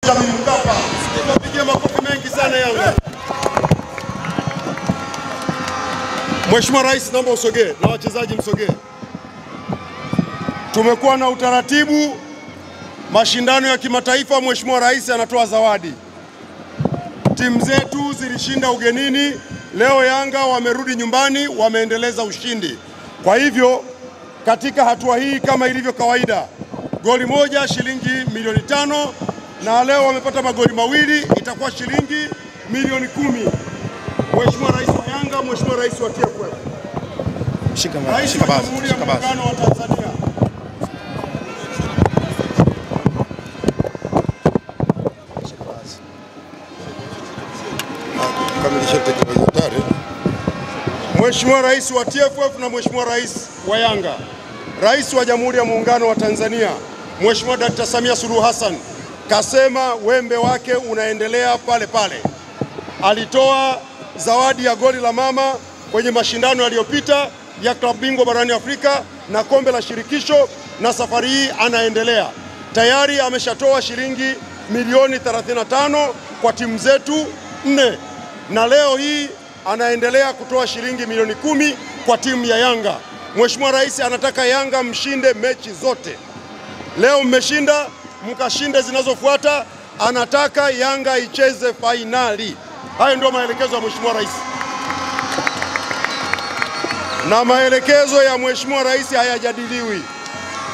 Benjamin Mkapa. Tupigie makofi mengi sana Yanga. Mheshimiwa Rais, naomba usogee na wachezaji msogee. Tumekuwa na utaratibu mashindano ya kimataifa, Mheshimiwa Rais anatoa zawadi. Timu zetu zilishinda ugenini, leo Yanga wamerudi nyumbani, wameendeleza ushindi. Kwa hivyo katika hatua hii kama ilivyo kawaida, goli moja shilingi milioni 5, na leo wamepata magoli mawili, itakuwa shilingi milioni 10. Mheshimiwa Rais wa Yanga, Mheshimiwa Rais wa TFF, Rais wa Jamhuri ya Muungano wa Tanzania. Mheshimiwa Rais wa TFF na Mheshimiwa Rais wa Yanga, Rais wa Jamhuri ya Muungano wa Tanzania Mheshimiwa Dr. Samia Suluhu Hassan kasema wembe wake unaendelea pale pale. Alitoa zawadi ya goli la mama kwenye mashindano yaliyopita ya klabu bingwa barani Afrika na kombe la shirikisho, na safari hii anaendelea. Tayari ameshatoa shilingi milioni 35 kwa timu zetu 4, na leo hii anaendelea kutoa shilingi milioni 10 kwa timu ya Yanga. Mheshimiwa Rais anataka Yanga mshinde mechi zote. Leo mmeshinda, mkashinde zinazofuata. Anataka Yanga icheze fainali. Hayo ndio maelekezo ya Mheshimiwa Rais. Na maelekezo ya Mheshimiwa Rais hayajadiliwi.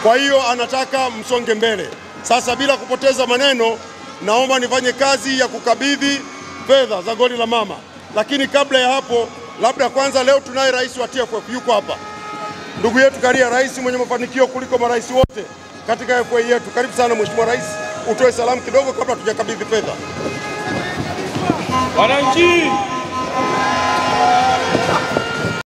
Kwa hiyo anataka msonge mbele. Sasa bila kupoteza maneno, naomba nifanye kazi ya kukabidhi fedha za goli la mama. Lakini kabla ya hapo, labda kwanza leo tunaye Rais wa TFF yuko hapa. Ndugu yetu Karia, rais mwenye mafanikio kuliko marais wote katika FA yetu. Karibu sana Mheshimiwa Rais, utoe salamu kidogo kabla tujakabidhi fedha. Wananchi,